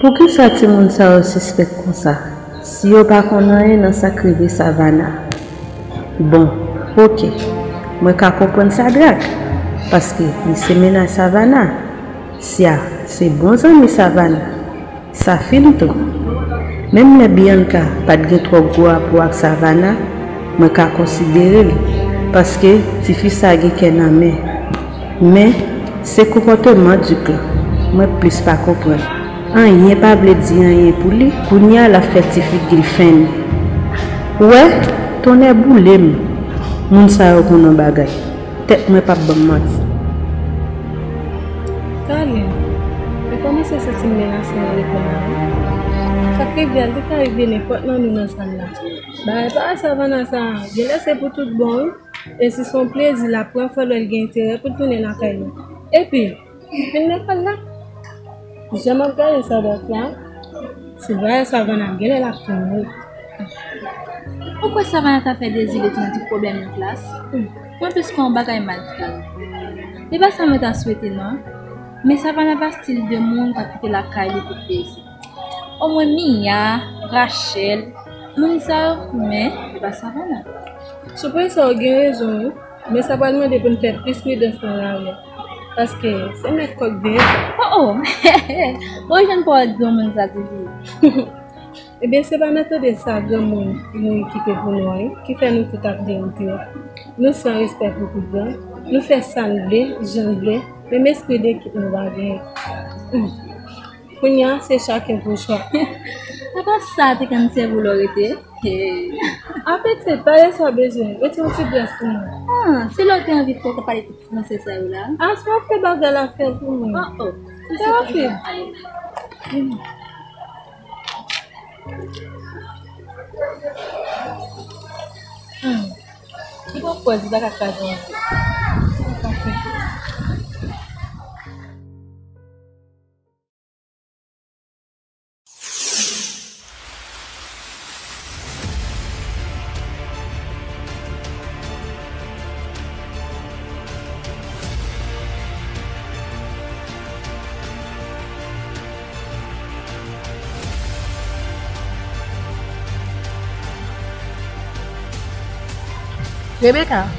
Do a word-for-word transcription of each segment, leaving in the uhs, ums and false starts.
Poukisa timoun sa yo sispèk konsa, si yo pa konn anyen nan sa k rive Savannah? Bon, oke, mwen ka konprann Sadrak, paske li se mennaj Savannah. Sya se bon zanmi Savannah. Sa fin tou. Menm lè Bianca pa t gen twòp gwo rapò ak Savannah, mwen ka konsidere l, paske tifi sa gen kè nan men. Men, se konpòteman Duc lan, mwen plis pa konprann. Anyen pa vle di anyen pou li, kounye a l ap fè tifi Gilfen. Ou wè, tonnè boule m, moun sa yo konn yon bagay. Tèt mwen p ap ban m manti. Darlene, mwen kòmanse santi m menase nan lekòl la wi. Sa k rive a, li te ka rive nenpòt nan nou nan sal la. Bagay pa Savannah sa, genlè se pou tout bon wi. E si se yon plezi l ap pran, fò l wè l gen enterè pou l tounen lakay li. Epi, vin lekòl la. Jan m ap gade Sadrak la, si bagay Savannah genlè l ap tounen wi. Ou kwè Savannah ta fè Désiré tounen tout pwoblèm nan klas? Mwen plis kwè yon bagay mal ki ta rive. Se pa sa mwen ta swete non. Men Savannah pa stil de moun k ap kite lakay li pou plezi. Omwen Mia, Rachel, moun sa yo, men se pa Savannah. Sou pwen sa w gen rezon wi, men sa pral mande pou n fè plis pridans nan lari a. Paske se mèt kòk veye. Oh oh! Bon, ou jwenn pawòl granmoun sa toujou. Ebyen, se pa nan tande sa granmoun nou kite pou nou an, ki fè nou tout ap dewoute. Nou san respè pou pi gran, nou fè sa n vle, jan n vle, menm espri dekip nou pa genyen. Hmm. Kounye a, se chaken pou chwa. Apa sa te konn sèvi w lè w rete? Hey. Apetit, pa de sa bezwen. Mete yon ti gras pou mwen. Ah, se lè w te anvi fè w ta pale tout fransè sa yo la? Ah, se yon fè bagay la fè pou mwen. Oh, oh. Se yon fè. Hmm. Li pran pòz li pa ka kraze yon ze. Rebecca,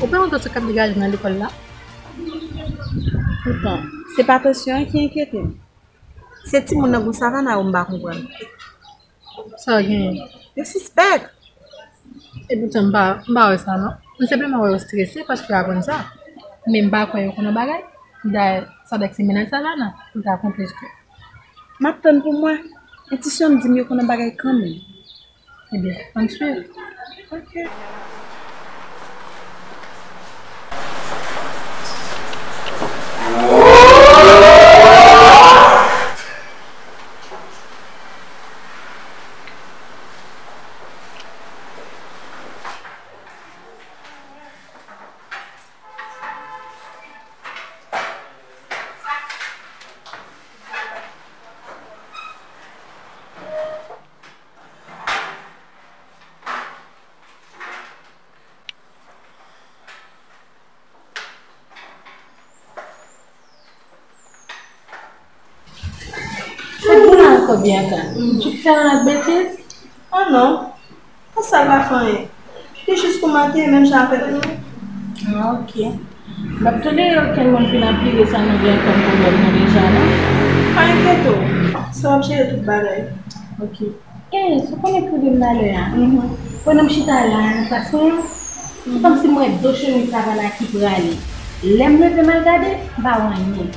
ou pa wont sou k ap degaje nan lekòl la? Poutan, se pa tansyon an ki enkyete m. Se timoun nan gwo Savannah yo m pa konprann. Sa w genyen? Yo sispèk. Epoutan, m pa, m pa wè sa, non. M senpleman wè yo strese paske yo aprann sa. Men m pa kwè yo konn yon bagay. Dayè, Sadrak se mennaj Savannah. Li ta konpliske. M ap tann pou m wè. Entwisyon m di m yo konn yon bagay kanmenm. Ebyen, ann swiv. Ok. Se pou la ankò, Bianca. Tu fè yon lòt betiz? Oh non. Konsa l pa fè anyen. Li jis kòmante menm jan avèk nou. Ah, ok. M ap tande okenn moun vin anpile sa nou gen kòm pwoblèm nou deja, non? Pa enkyete w. Sa w ap jere tout bagay. Ok. Ey, sa w konnen pwoblèm malè a? Mhm. Pandan m chita la, nan klas mwen an, se kòmsi m wè do chemiz Savannah ki prale. Lè m leve m al gade, m pa wè anyen.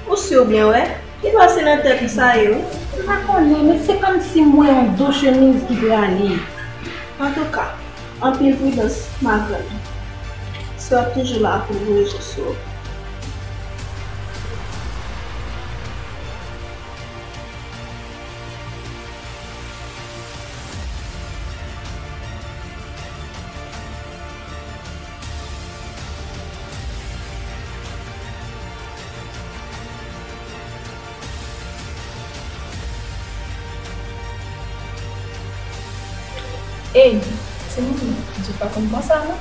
Ou si w byen wè? Li pase nan tèt ou sa ye wi. M pa konnen, men se kòmsi m wè yon do chemiz ki prale. Antouka, anpil pridans, ma grann. Sè w ap toujou la pou l voye je sou ou. Ey, timoun, Dye pa konn konsa, non.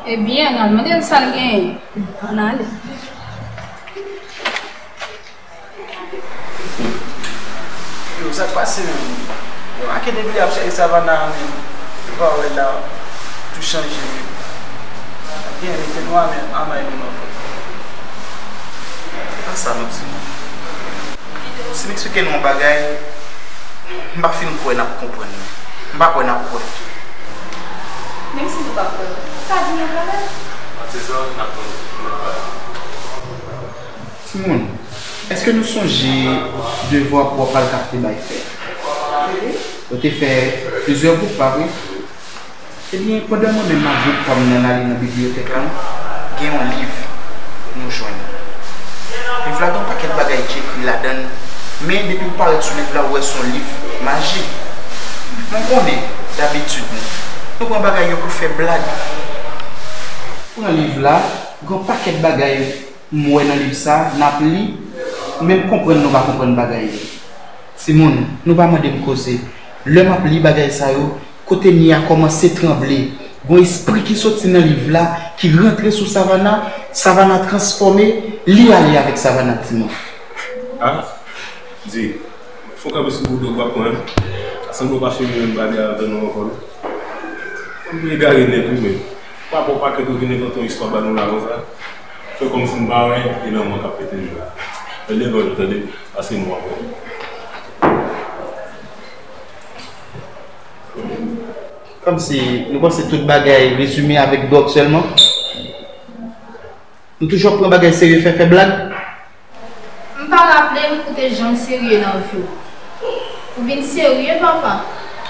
Ebyen, ann al mande l sa l genyen. Ann ale. Sa k pase menm? Ou remake depi lè y ap chèche Savannah a menm, ou pa wè la, tou chanje menm. Ap genyen mete nou a men, a may nou nan fè. Se pa sa non, timoun. Si m eksplike nou yon bagay, m pa fin kwè n ap konprann. M pa kwè n ap kwè. Menm si nou pa kwè, ou ka di nou kanmenm. An se sa, n ap tann ou. Timoun, èske nou sonje devwa pou w ap al kafe bay fè? Wi. Yo te fè plizyè gwoup, pa vre? Ebyen, pandan mwen menm ak gwoup pa m nan ale nan bibliyotèk la, gen yon liv nou jwenn. Liv la gen yon pakèt bagay ki ekri ladan l, men depi w parèt sou liv la, ou wè se yon liv maji. Mwen konnen, dabitid, nou, nou pran bagay yo pou fè blag. Pran liv la, gen yon pakèt bagay m wè nan liv sa, n ap li, men m konprann nou pa konprann bagay yo. Timoun, nou pa mande m koze. Lè m ap li bagay sa yo, kote mi a kòmanse tranble. Gon espri ki soti nan liv la, ki rantre sou Savannah, Savannah transfòme, li ale avèk Savannah, timoun. Ah, di, fò kanpe sou boudo w ap pran. Sa sanble w pa fini menm pale avè nou ankò non. Ou egare nèt wi, men. Pa pran pakèt ou vin envante yon istwa ba nou la konsa. Fè kòmsi m pa wè, e nan mwen k ap pete jwe. Fè devan yo tande, pase nou ankò. Kòmsi nou panse tout bagay rezime avèk dwòg sèlman? Nou toujou ap pran bagay serye fè, fè blag? M pa raple m ou te janm serye nan vi w. Ou vin serye, papa.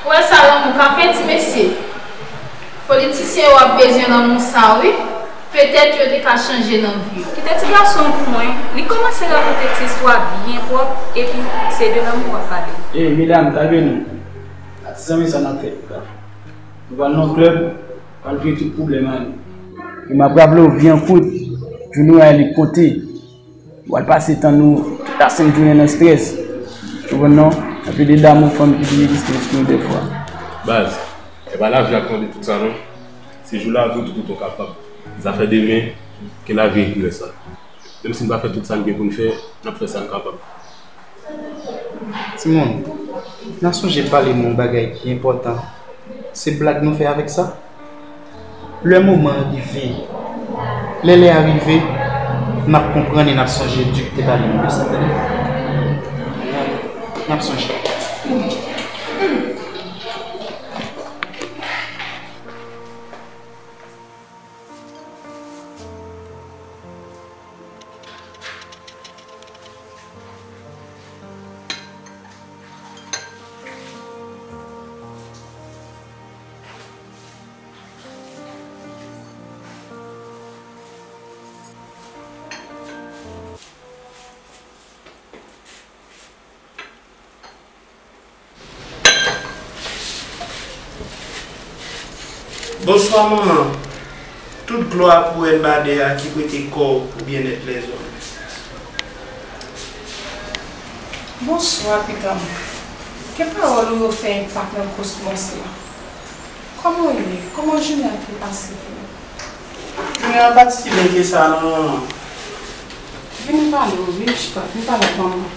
Ou wè sa lanmou ka fè, ti mesye? Politisyen yo ap bezwen lanmou sa, wi. Petèt yo te ka chanje nan vi w. Kite ti gason an pou mwen. Li kòmanse rakonte ti istwa byen pwòp, epi se de lanmou w ap pale. Ey, medam, kalme nou. Ati zanmi sa n ap fè. Nou pral nan klèb, pral vire tout pwoblèm ale. E m ap raple w, vi an kout, jou nou ay li konte. W al pase tan nou tout la senk jounen nan estrès. Ou konprann non? Anpil de dam ou fanm ki bliye ki estrès nou dèfwa. Baz, e pa lavi ap mande tout sa non. Se jou lavi w tout ou kapab. Zafè demen, ke lavi ekri lè sa. Menm si n pa fè tout sa n gen pou n fè, n ap fè sa n kapab. Timoun, n a sonje pale nou yon bagay ki enpòtan. Se blag nou fè avèk sa? Lè moman an rive, lè lè a rive, n ap konprann e n ap sonje Dik te pale nou de sa, tande? N ap sonje. Bonswa, manman. Tout glwa pou Èlbadè a ki prete kò w pou byennèt lèzòm. Bonswa, pitit mwen. Ke pawòl ou yo fè enpak nan kosmòs la? Kòman w ye? Kòman jounen an te pase pou ou? Jounen an pa t si byen ke sa, non, manman. Vin pale, wi, chita, vin pale ak manman.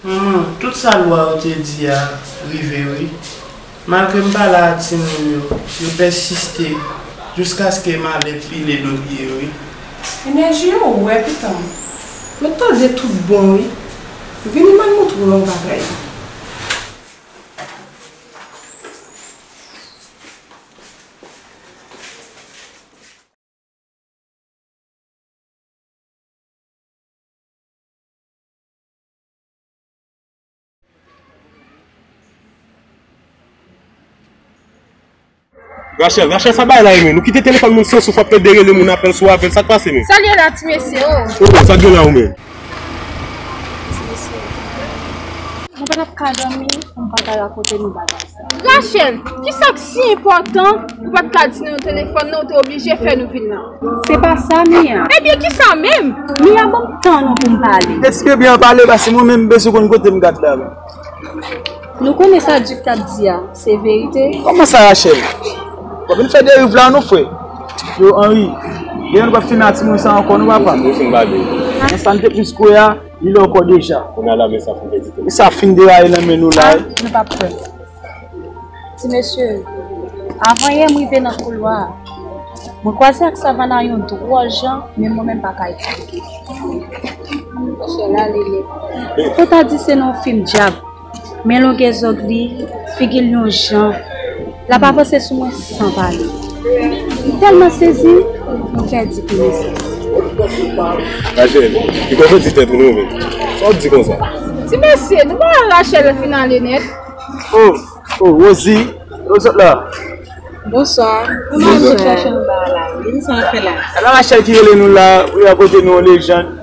Manman, tout sa lwa yo te di a rive, wi. Malgre m pa la a, timoun yo, yo pèsiste jiskaske malè pile do pye yo, wi. Enèji yo wè, pitit mwen. Yo tande tout bon, wi. Vini m al montre w yon bagay. Rachel, Rachel, sa bay la ye menm. Ou kite telefòn moun san souf, w ap pede rele moun apèl sou apèl, sa k pase menm? Sa l ye la, ti mesye, o? O, sa k gen la ou menm? Mwen pa t ap ka dòmi, pou m pa ta rakonte nou bagay sa. Rachel, kisa k si enpòtan ou pa t ka di nou nan telefòn nan, ou te oblije fè nou vin la? Se pa sa, Mia. Ebyen, kisa menm? Mia, ban m tan non pou m pale. Eksplike byen pale, paske mwen menm m bezwen konn kote m gad la. Nou konnen sa Dik t ap di a, se verite? Kòman sa, Rachel? W ap vin fè deriv la, non, frè. Yo, Henry, demen nou p ap fini ak timoun sa ankò, non, papa. Nan sa n te plis kwe a, Li la ankò deja. Kounye a la, men sa fin pèdi tan. Sa fin deraye nan men nou la. Ah, nou p ap pè. Ti mesye, avan yè m rive nan koulwa a, mwen kwaze ak Savannah yon dwòl jan, men mwen menm pa ka eksplike. Monchè, la li ye. Ou ta di se nan yon fim dyab. Men longè zòg li, figi l yon jan. L ap avanse sou mwen san pale. M tèlman sezi, m pèdi konesans. Rachel, li kòmanse di tèt ou non, men. Sa w ap di konsa? Ti mesye, nou pa wè Rachel fin ale nèt? Oh, oh, Rosie, ou sot la? Bonswa. Bonswa. Kòman nou chache anba a la? Wi, sa n ap fè la? Ala Rachel ki rele nou la, pou y rakonte nou yon lejann.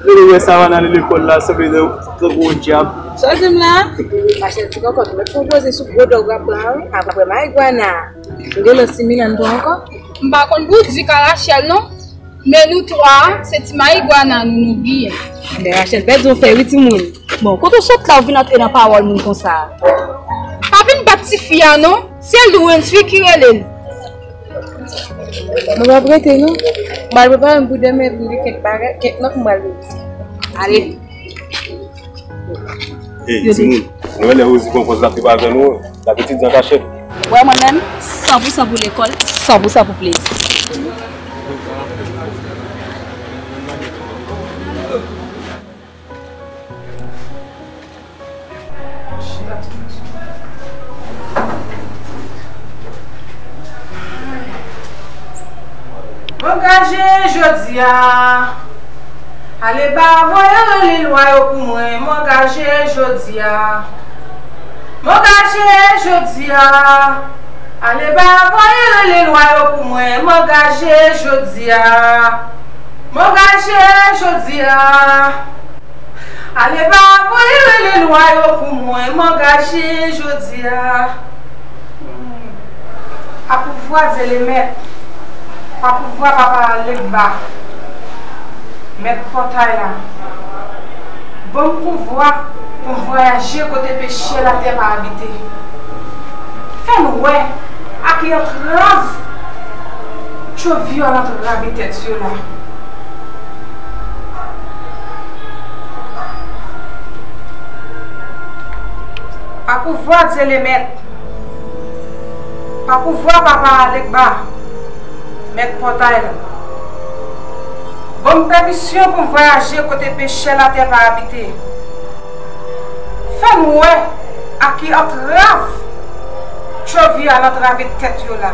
Li rele Savannah nan lekòl la, sanble tankou yon dyab. Sa w di m la? Rachel ti kòkòt, mwen fè yon poze sou gwo dòg w ap pran an, wi. Apre marigwana. Ou gen lòt similan tou ankò? M pa konn pou w di ka Rachel non. Men nou twa, se ti marigwana nou, nou byen. Men Rachel, bèt zo fè wi timoun. Bon, kote w sot la, w vin antre nan pawòl moun konsa? Pa vin bat tifi a non, se Lourençvie ki rele l. Mwen p ap rete non. M al prepare m pou demen, pou m gen kèk bagay, kèk nòt m pral mete. Ale. Ey, timoun, nou wè lè Rosie pran pòz l ap trip avè nou, l ap etidye an kachèt. Wè mwen menm, san pou san pou lekòl, san pou san pou plezi. M angaje jodi a. Ale ba voye rele lwa yo pou mwen. M angaje jodi a. M angaje jodi a. Ale ba voye rele lwa yo pou mwen. M angaje jodi a. M angaje jodi a. Ale ba voye rele lwa yo pou mwen, m angaje jodi a. Hmm. Pa pouvwa Dye Lemèt, pa pouvwa Papa Legba, Mèt pòtay la. Ban m pouvwa pou m vwayaje kote peche latè pa abite. Fè m wè a ki antrav tchovi yo al antrave tèt yo la. Pa pouvwa Dye Lemèt, pa pouvwa Papa Legba, Mèt pòtay la. Ban m pèmisyon pou m vwayaje kote peche latè pa abite. Fè m wè a ki antrav tchovi al antrave tèt yo la.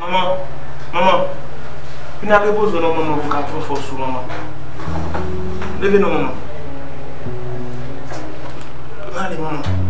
Manman, manman, vin al repoze w non, manman, pou w ka pran fòs ou, manman. Leve non, manman. Ale, manman.